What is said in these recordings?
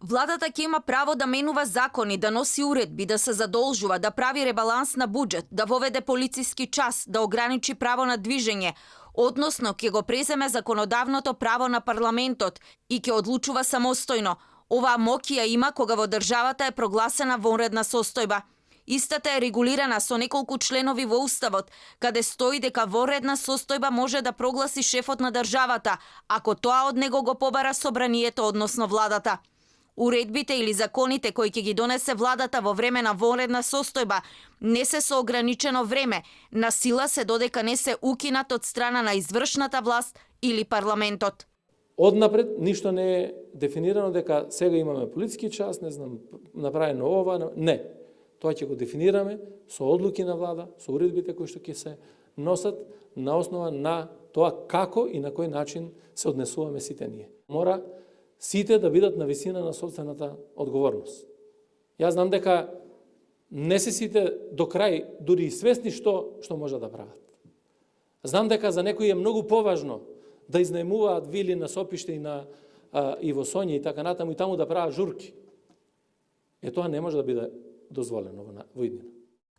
Владата ќе има право да менува закони, да носи уредби, да се задолжува, да прави ребаланс на буџет, да воведе полициски час, да ограничи право на движење, односно ќе го преземе законодавното право на парламентот и ќе одлучува самостојно. Оваа моќ ја има кога во државата е прогласена вонредна состојба. Истата е регулирана со неколку членови во Уставот, каде стои дека вонредна состојба може да прогласи шефот на државата, ако тоа од него го побара собранието, односно владата. Уредбите или законите кои ќе ги донесе владата во време на вонредна состојба не се со ограничено време, на сила се додека не се укинат од страна на извршната власт или парламентот. Однапред ништо не е дефинирано дека сега имаме полициски час, не знам, направено ова, не. Тоа ќе го дефинираме со одлуки на влада, со уредбите кои што ќе се носат на основа на тоа како и на кој начин се однесуваме сите ние. Мора сите да бидат на висина на собствената одговорност. Јас знам дека не се сите до крај дури и свесни што може да прават. Знам дека за некои е многу поважно да изнајмуваат вили на Сопиште и во Сонја и така натаму и таму да прават журки. Тоа не може да биде дозволено во иднина.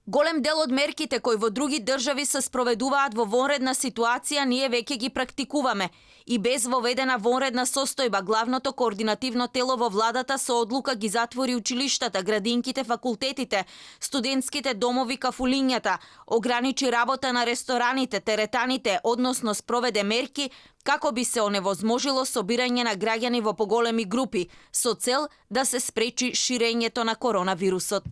Голем дел од мерките кои во други држави се спроведуваат во вонредна ситуација, ние веќе ги практикуваме. И без воведена вонредна состојба, главното координативно тело во владата со одлука ги затвори училиштата, градинките, факултетите, студентските домови, кафулињата, ограничи работа на рестораните, теретаните, односно спроведе мерки како би се оневозможило собирање на граѓани во поголеми групи, со цел да се спречи ширењето на коронавирусот.